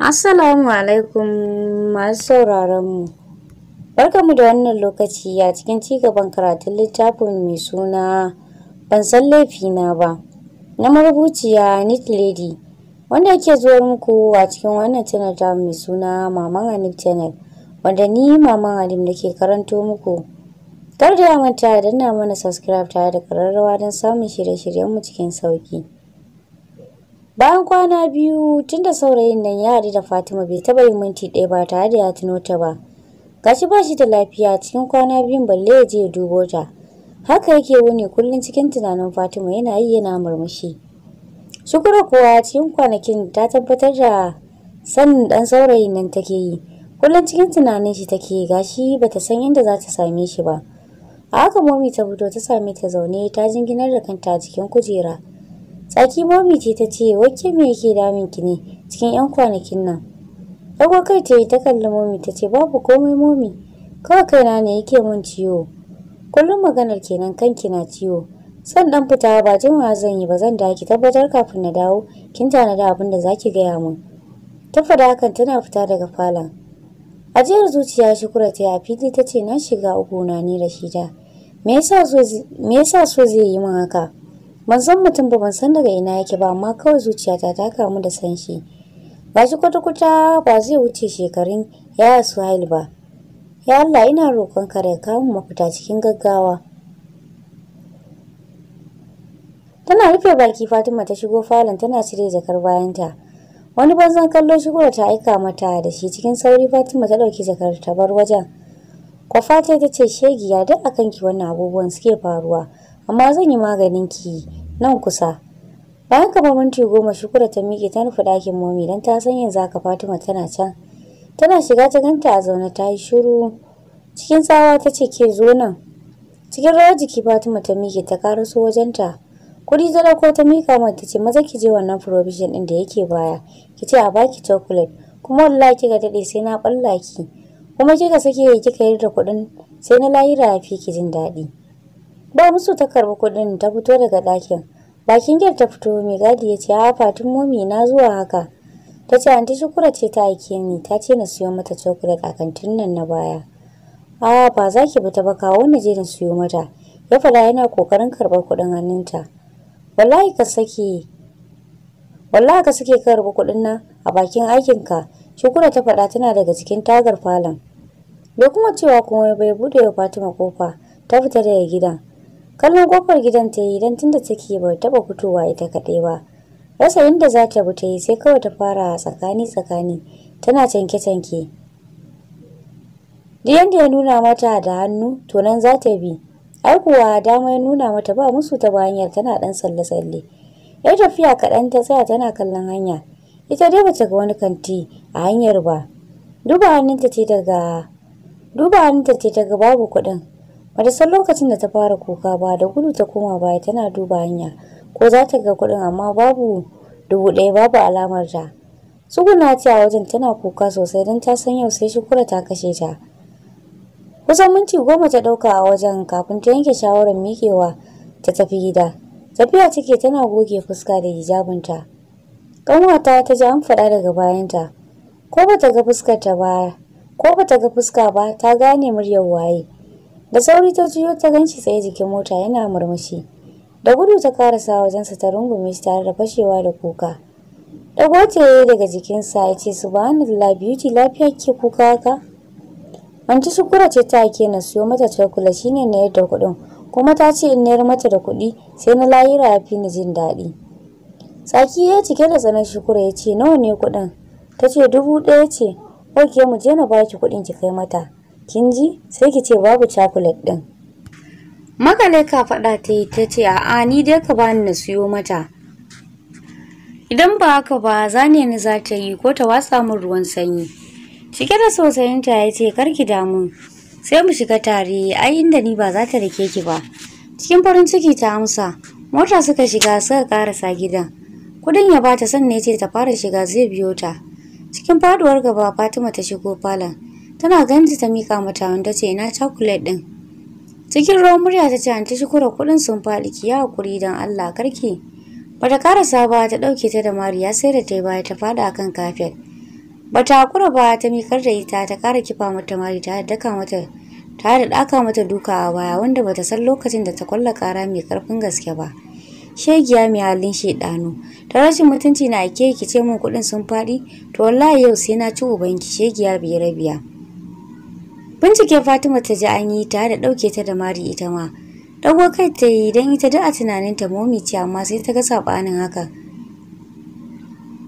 Assalamu alaikum masu sauraron mu. Barkamu da wannan lokaci a cikin cigaban karatun littafin mai suna Ban san laifina ba na marubuciya Neat Lady, wanda yake zuwa muku a cikin wannan channel ta mai suna Maman Hanif Channel, wanda ni Maman Halim nake karanto muku. Kar da manta da danna mana subscribe tare da kararrawa don samun shirye-shiryenmu cikin sauki. Bayan kwana biyu tunda saurayin nan ya haɗu da Fatima, bai taɓa yin minti ɗaya ba tare da ya tuno ta ba. Gashi ba shi da lafiya cikin kwana biyun, balle ya je ya dubo ta. Haka yake wuni kullum cikin tunanin Fatima, yana yi yana murmushi. Shukura kuwa cikin kwanakin ta tabbatar da sanin ɗan saurayin nan take yi. Kullum cikin tunanin shi take, gashi bata san inda za ta same shi ba. A haka Momi ta fito ta same ta zaune ta jinginar da kanta a cikin kujera. Tsaki Momi ce ta ce, "Wacce, me yake damun ki ne cikin 'yan kwanakin nan?" Dago kai ta yi ta kalli Momi ta ce, "Babu komai, Momi. Kawai kaina ne yake mun ciwo." "Kullum maganar kenan, kanki na ciwo. San dan fita, ba jimawa zan yi ba, zan dawo. Ki tabbatar kafin na dawo kin tanada abin da zaki gaya mun." Ta faɗa hakan tana fita daga falon. Ajiyar zuciya Shukura ta yi, a fili ta ce, "Na shiga uku na ni Rashida. Me yasa so zai yi min haka? Ban san mutum ba, ban san daga ina yake ba, amma kawai zuciyata ta kamu da san shi. Gashi kwata-kwata ba zai wuce shekarun yaya Suhail ba. Ya Allah, ina roƙonka da ka kawo mafita cikin gaggawa." Tana rufe baki Fatima ta shigo falon tana cire jakar bayanta. Wani banzan kallo Shukura ta aika mata da shi. Cikin sauri Fatima ta ɗauki jakar ta bar wajen. Kwafa ta ce, "Shegiya, duk akan ki wannan abubuwan suke faruwa, amma zan yi maganin ki nan kusa." Bayan kamar minti 10, Shukura ta miƙe ta nufi ɗakin Momi don ta san yanzu haka Fatima tana can. Tana shiga ta ganta a zaune ta yi shiru. Cikin tsawa ta ce, "Ke, zo nan." Cikin rawar jiki Fatima ta miƙe ta karaso wajenta. Kuɗi ta ɗauko ta miƙa mata ta ce, "Maza ki je wannan provision ɗin da yake baya. Ki ce a baki chocolate. Kuma wallahi kika daɗe sai na ɓalla ki. Kuma kika sake kika yarda kuɗin, sai na lahira ya fi ki jin daɗi." Ba musu ta karɓi kuɗin ta fito daga ɗakin. Bakin gate ta fito, mai gadi ya ce, "A Fatin Momi, na zuwa haka?" Ta ce, "Anti Shukura ce ta aike ni, ta ce na siyo mata chocolate a kantin nan na baya." "A ba za ki fita ba, kawo na je na siyo mata," ya faɗa yana kokarin karɓar kuɗin hannunta. "Wallahi ka sake, wallahi ka sake karɓi kuɗin nan a bakin aikinka," Shukura ta faɗa tana daga cikin tagar falon. Bai kuma cewa komai bai buɗe wa Fatima kofa ta fita daga gidan. Kallon kofar gidan ta yi, don tunda take ba taɓa fitowa ita kaɗai ba. Rasa inda za ta bi ta yi, sai kawai ta fara tsakani tsakani tana canke canke. Duk yanda ya nuna mata da hannu, to nan za ta bi. Ai kuwa dama ya nuna mata, ba musu ta hanyar tana ɗan tsalle tsalle. Yar tafiya kaɗan ta tsaya tana kallon hanya. Ita dai bata ga wani kanti a hanyar ba. Duba hannunta ce ta ga babu kuɗin. Bata san lokacin da ta fara kuka ba. Da gudu ta koma baya tana duba hanya ko za ta ga kuɗin, amma babu 1000, babu alamar ta. Tsuguna ce a wajen tana kuka sosai, don ta san yau sai Shukura ta kashe ta. Kusan minti 10 ta ɗauka a wajen kafin ta yanke shawarar miƙewa ta tafi gida. Tafiya take tana goge fuska da hijabinta. "Ƙanwata," ta ji an faɗa daga bayanta. Ko bata ga fuska ba, ta gane muryar waye. Da sauri ta juyo ta ganshi tsaye jikin mota yana murmushi. Da gudu ta karasa wajensa ta rungume shi tare da fashewa da kuka. Dago ta yayi daga jikinsa ya ce, "Subhanallah, Beauty, lafiya ke kuka haka?" "Anti Shukura ce ta aike na siyo mata chocolate, shine na yadda kuɗin. Kuma ta ce in nayar mata da kuɗi, sai na lahira ya fi ni jin daɗi." Tsaki ya cike da tsanar Shukura ya ce, "Nawa ne kuɗin?" Ta ce, "1000 ce." "Okay, mu je na baki kuɗin ki kai mata. Kin ji? Sai ki ce babu chocolate ɗin." Makale ka faɗa ta yi ta ce, "A'a, ni dai ka bani na siyo mata. Idan ba haka ba, zane ni za ta yi ko ta watsa min ruwan sanyi." Cike da sosayinta ya ce, "Kar ki damu. Sai mu shiga tare, ai inda ni ba za ta rike ki ba." Cikin farin ciki ta amsa. Mota suka shiga suka karasa gidan. Kudin ya bata, sannan ya ce ta fara shiga, zai biyo ta. Cikin faduwar gaba Fatima ta shigo falon. Tana ganin ta mika mata wanda ce, "Ina chocolate din?" Cikin rawar murya ta ce, "Anti Shukura, kudin sun faɗi, ki yi hakuri don Allah karki." Bata karasa ba ta ɗauke ta da mari, ya sai da ta yi baya ta faɗa akan kafet. Bata hakura ba ta mikar da ita ta kara kifa mata mari ta daka mata tare da daka mata duka a baya wanda bata san lokacin da ta kwalla kara mai karfin gaske ba. Shegiya mai halin shedanu, ta rashin mutunci na aike ki ce min kuɗin sun faɗi, to wallahi yau sai na ci ubanki shegiya biyar biya. Bincike Fatima ta ji an yi tare da ɗauke ta da mari ita ma. Ɗago kai ta yi don ita duk a tunaninta momi ce amma sai ta ga saɓanin haka.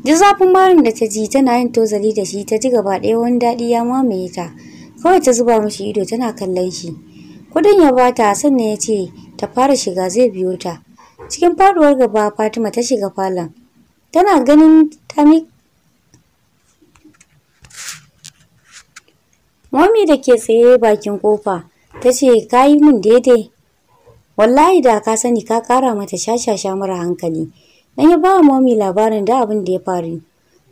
Ji zafin marin da ta ji tana yin tozali da shi ta ji gaba ɗaya wani daɗi ya mamaye ta. Kawai ta zuba mishi ido tana kallon shi. Kuɗin ya bata sannan ya ce ta fara shiga zai biyo ta. Cikin faɗuwar gaba Fatima ta shiga falon. Tana ganin ta mi Momi da ke tsaye bakin kofa ta ce ka yi min daidai. Wallahi da ka sani ka kara mata shashasha mara hankali. Dan ya ba Momi labarin da abin da ya faru.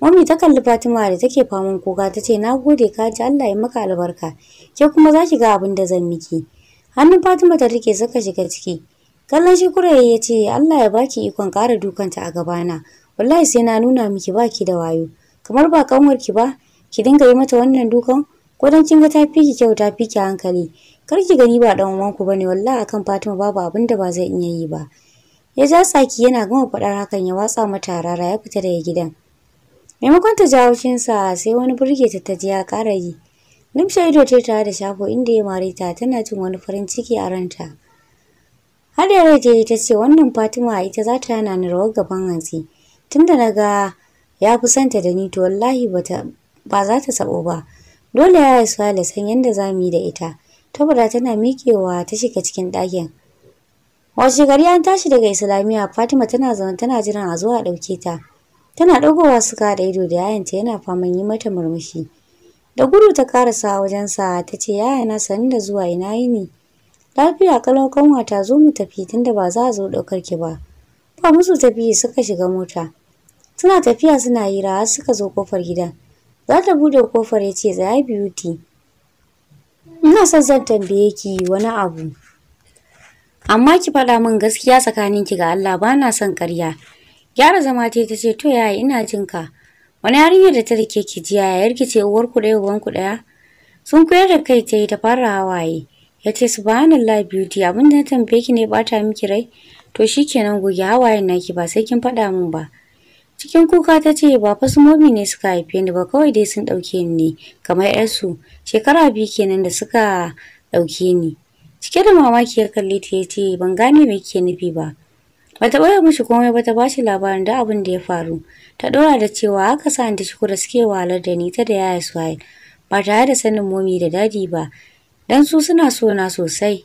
Momi ta kalli Fatima da take faman kuka ta ce nagode ka ji Allah ya maka albarka. Ke kuma za ki ga abin da zan miki. Hannun Fatima ta rike suka shiga ciki. Kallon shi kuraye ya ce Allah ya baki ikon ƙara dukanta a gabana. Wallahi sai na nuna miki baki da wayo. Kamar ba kanwarki ba, ki dinga yi mata wannan dukan ko dan kin ga ta fi ki kyau ta fi ki hankali. Kar ki gani ba dan uwanku bane wallahi akan Fatima babu abin da ba zai iya yi ba. Ya ja tsaki yana gama faɗar hakan ya watsa mata rara ya fita daga gidan. Maimakon ta jawo sa sai wani burge ta ta ji ya ƙara yi. Limshe ido ta tare da shafo inda ya mare ta tana jin wani farin ciki a ranta. Har da rai ta yi ta ce wannan Fatima ita za ta hana ni rawar gaban hantsi. Tunda na ga ya fi santa da ni to wallahi ba za ta sabo ba. Dole ya Sale san yadda za mu yi da ita. Tabbata tana miƙewa ta shiga cikin ɗakin. Washe gari an tashi daga Islamiyya Fatima tana zaune tana jiran a zo a ɗauke ta. Tana ɗagowa suka haɗa ido da yayanta yana faman yi mata murmushi. Da gudu ta karasa wajensa ta ce yaya na sanin da zuwa ina yini. Lafiya kalau kanwata zo mu tafi tunda ba za a zo ɗaukar ki ba. Ba musu tafi suka shiga mota. Suna tafiya suna hira har suka zo kofar gidan. Za ta buɗe kofar ya ce tsaya Beauty. Ina son zan tambaye ki wani abu. Amma ki faɗa min gaskiya tsakaninki ga Allah ba na son ƙarya. Gyara zama ta ce to yaya ina jin ka. Wani yarinyar da ta rike ki jiya yayar ki ce uwar ku ɗaya uban ku ɗaya. Sun koyar da kai ta yi ta fara hawaye. Ya ce subhanallah Beauty abin da na tambaye ki ne bata miki rai. To shikenan goge hawayen naki ba sai kin faɗa min ba. Cikin kuka ta ce ba fa su momi ne suka haife ni ba kawai dai sun ɗauke ni ne kamar 'yarsu shekara 2 kenan da suka ɗauke ni. Cike da mamaki ya kalle ta ya ce ban gane me kike nufi ba. Bata ɓoye mishi komai ba ta bashi labarin da abin da ya faru. Ta ɗora da cewa haka sa Anty Shukura suke wahalar da ni ta da yaya Suhail ba tare da sanin momi da dadi ba. Dan su suna so na sosai.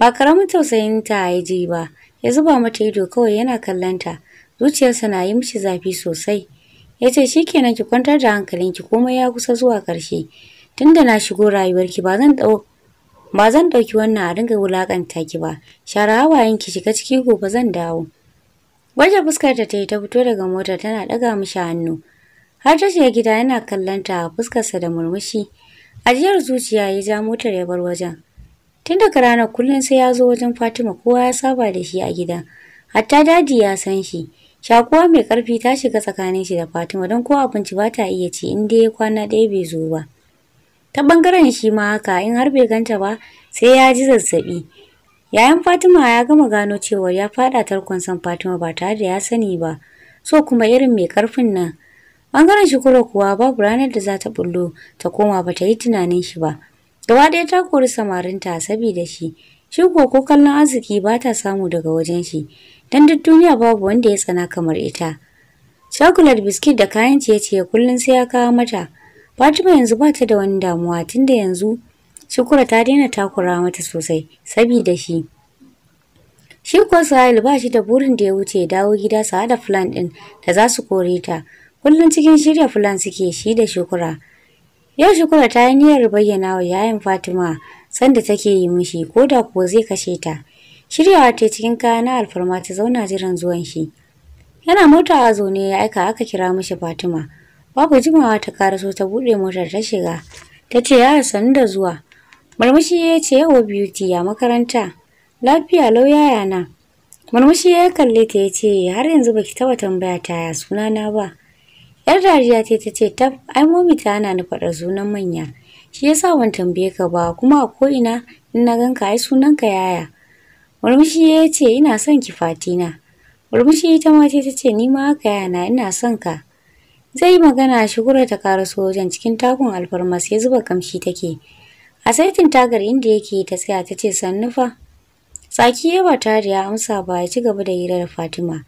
Ba karamin tausayin ta ya ji ba. Ya zuba mata ido kawai yana kallon ta. Zuciyarsa na yi mishi zafi sosai. Ya ce shikenan ki kwantar da hankalinki komai ya kusa zuwa ƙarshe. Tunda na shigo rayuwarki ba zan ɗauki wannan a dinga wulaƙanta ki ba. Share hawayen ki shiga ciki gobe zan dawo. Gwaje fuskar ta yi ta fito daga motar tana ɗaga mishi hannu. Har ta shiga gida yana kallon ta fuskarsa da murmushi. Ajiyar zuciya ya ja motar ya bar wajen. Tun daga ranar kullum sai ya zo wajen Fatima kowa ya saba da shi a gidan. Hatta dadi ya san shi. Shakuwa mai ƙarfi ta shiga tsakanin shi da Fatima don ko abinci ba ta iya ci in dai kwana ɗaya bai zo ba. Ta ɓangaren shi ma haka in har bai ganta ba sai ya ji zazzaɓi. Yayan Fatima ya gama gano cewar ya faɗa tarkon son Fatima ba tare da ya sani ba. So kuma irin mai ƙarfin nan. Ɓangaren Shukura kuwa babu ranar da za ta bullo ta koma ba ta yi tunanin shi ba. Gaba ɗaya ta kori samarinta saboda shi. Shi kuwa ko kallon arziki ba ta samu daga wajen shi. Dan duk duniya babu wanda ya tsana kamar ita. Chocolate biskit da kayan ciye-ciye kullum sai ya kawo mata. Fatima yanzu ba ta da wani damuwa tunda yanzu Shukura ta daina takura mata sosai saboda shi. Shi kuwa Suhail ba shi da burin da ya wuce ya dawo gida su haɗa plan ɗin da za su kore ta. Kullum cikin shirya plan suke shi da Shukura. Yau Shukura ta yi niyyar bayyana wa yayan Fatima sanda take yi mishi ko da kuwa zai kashe ta. Shiryawa ta cikin kaya na alfarma ta zauna jiran zuwan shi. Yana mota a zaune ya aika aka kira mishi Fatima. Babu jimawa ta karaso ta buɗe motar ta shiga. Ta ce ya sannu da zuwa. Murmushi ya ce yawa Beauty ya makaranta. Lafiya lau yaya na. Murmushi ya kalle ta ya ce har yanzu baki taɓa tambaya ta ya sunana ba. Yar dariya ce ta ce, tab, ai momi ta hana ni faɗar sunan manya. Shi yasa ban tambaye ka ba, kuma a ko'ina in na ganka ai sunanka yaya. Murmushi ya ce, ina son ki Fatina. Murmushi ita ma ce ta ce, ni ma haka yana ina son ka. Zai yi magana Shukura ta karaso wajen cikin takun alfarma sai zuba kamshi take. A saitin tagar inda yake ta tsaya ta ce sannu fa. Tsaki ya ba tare da ya amsa ba ya ci gaba da hira da Fatima.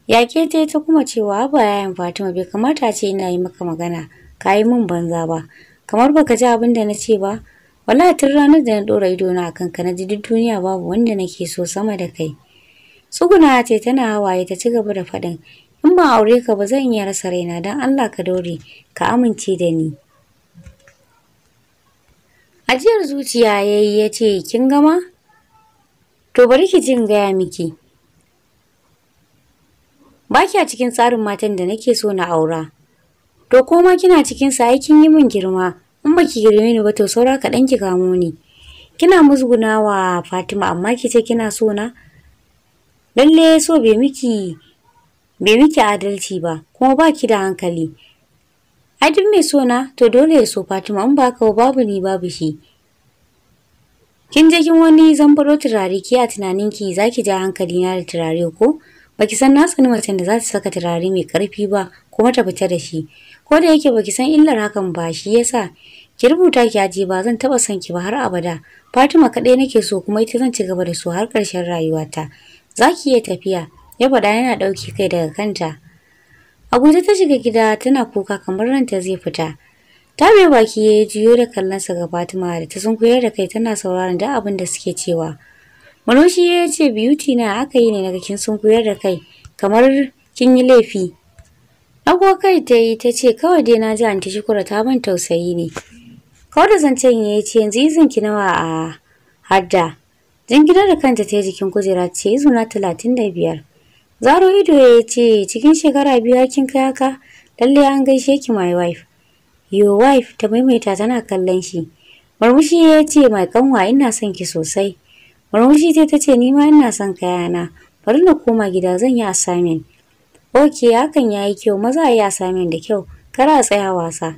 Yaƙe ta ta kuma cewa haba yayan Fatima, bai kamata a ce ina yi maka magana ka yi min banza ba. Kamar baka ji abin da na ce ba. Wallahi tun ranar da na ɗora idona a kanka na ji duk duniya babu wanda nake so sama da kai. Tsuguna ce tana hawaye ta ci gaba da faɗin, in ban aure ka ba zan iya rasa raina, don Allah ka daure ka amince da ni. Ajiyar zuciya ya yi ya ce, kin gama? To bari ki jin gaya miki. Ba kya cikin tsarin matan da nake so na aura. To ko ma kina cikin sa, ai kin yi min girma. In baki girme ni ba to saura kaɗan ki kamo ni. Kina musgunawa Fatima amma ki ce kina so na? Lalle so bai miki adalci ba, kuma ba ki da hankali. Ai duk mai so na to dole ya so Fatima, in ba haka babu ni babu shi. Kin je kin wani zambaro turare, ki a tunaninki za ki ja hankali na da turare ko? Baki san na tsani macen da za ta saka turare mai karfi ba kuma ta fita da shi. Ko da yake baki san illar hakan ba, shi yasa ki rubuta ki aje, ba zan taba son ki ba har abada. Fatima kaɗai nake so kuma ita zan ci gaba da so har ƙarshen rayuwata. Za ki iya tafiya, ya faɗa yana ɗauki kai daga kanta. A guje ta shiga gida tana kuka kamar ranta zai fita. Tabe baki ya juyo da kallonsa ga Fatima da ta sunkuyar da kai tana sauraron duk abin da suke cewa. Murmushi ya ce, beauty na, aka yi ne naga kin sunkuyar da kai kamar kin yi laifi. Ɗago kai ta yi ta ce, kawai dai na ji Anti Shukura ta ban tausayi ne. Kawai da zancen ya ce, yanzu izin ki nawa a hadda? Jinginar da kanta ta yi jikin kujera ce, izuna 35. Zaro ido ya ce, cikin shekara 2 kin kai haka? Lalle an gaishe ki, my wife. Your wife, ta maimaita tana kallon shi. Murmushi ya ce, mai kanwa, ina son ki sosai. Murmushi ta ce, ni ma ina son kayana. Bari na koma gida zan yi assignment. Ok, hakan ya yi kyau, maza a yi assignment da kyau, kar a tsaya wasa.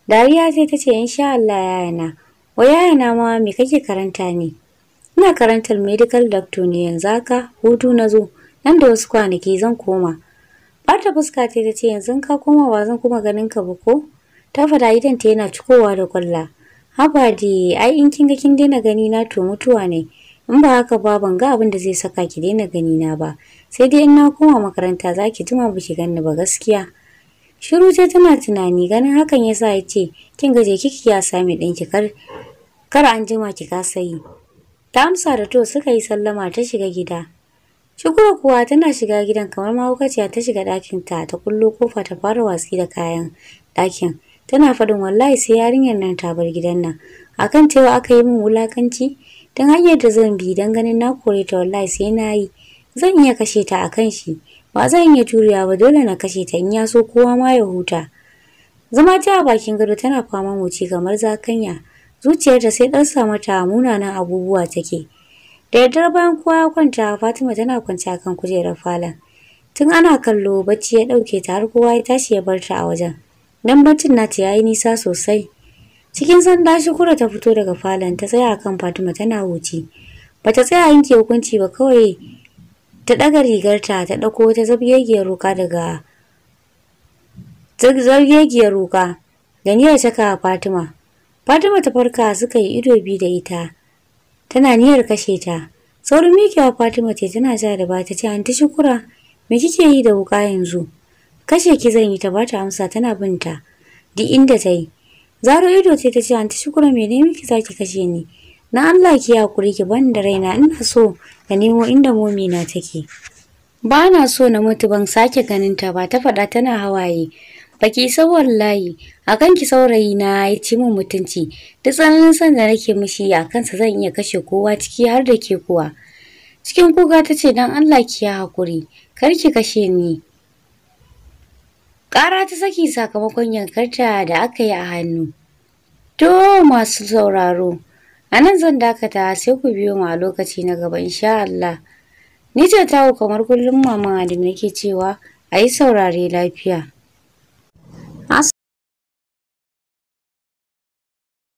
Dariya sai ta ce, insha Allah yayana. Wai yayana ma me kake karanta ne? Ina karantar medical doctor ne, yanzu haka hutu na zo, nan da wasu kwanaki zan koma. Bata fuska ta ce, yanzu ka koma ba zan kuma ganin ka ba ko? Ta fada idan ta yana cikowa da kwalla. Haba dai, ai in kin ga kin daina gani na to mutuwa ne. In ba haka ba ban ga abin da zai saka ki daina gani na ba. Sai dai in na koma makaranta za ki jima ba ki ganni ba gaskiya. Shiru ce tana tunani, ganin hakan yasa ya ce, kin gaje kiki ya sami ɗinki, kar an jima ki kasa yi. Ta amsa da to, suka yi sallama ta shiga gida. Shukura kuwa tana shiga gidan kamar mahaukaciya ta shiga ɗakin ta, ta kullo kofa ta fara watsi da kayan ɗakin. Tana faɗin, wallahi sai yarinyar nan ta bar gidan nan. Akan cewa aka yi min wulakanci, don hanyar da zan bi don ganin na kore ta wallahi sai na yi. Zan iya kashe ta akan shi. Ba zan iya jurewa ba, dole na kashe ta in ya so kowa ma ya huta. Zama ta a bakin gado tana faman wuce kamar zakanya. Zuciyarta sai ɗarsa mata munanan abubuwa take. Da daddare bayan kowa ya kwanta, Fatima tana kwance a kan kujerar falon. Tun ana kallo bacci ya ɗauke ta har kowa ya tashi ya bar ta a wajen. Dan baccin nata ya yi nisa sosai. Cikin sanda Shukura ta fito daga falon ta tsaya akan Fatima tana huci. Bata tsaya yanke hukunci ba, kawai ta ɗaga rigarta ta ɗauko wata zabgegiyar wuƙa daga zabgegiyar wuƙa da niyyar saka Fatima. Fatima ta farka suka yi ido biyu da ita. Tana niyyar kashe ta. Saurin mikewa Fatima ce tana ja da baya ta ce, Anti Shukura, me kike yi da wuƙa yanzu? Kashe ki zan yi, ta bata amsa tana binta duk inda ta yi. Zaro ido ce ta ce, Anti Shukura, me ne miki zaki kashe ni? Na Allah ki hakuri ki ban da raina, ina so na nemo inda momi na take. Ba na so na mutu ban sake ganin ta ba, ta faɗa tana hawaye. Baki isa wallahi, akan ki saurayi na ya ci min mutunci. Duk tsananin son da nake mishi a kansa zan iya kashe kowa ciki har da ke kuwa. Cikin kuka ta ce, dan Allah ki ya hakuri, kar ki kashe ni. Ƙara ta saki sakamakon yankarta da aka yi a hannu. To masu sauraro, a nan zan dakata, sai ku biyo mu a lokaci na gaba insha Allah. Ni ce taku kamar kullum, Maman Adam, nake cewa a yi saurare lafiya.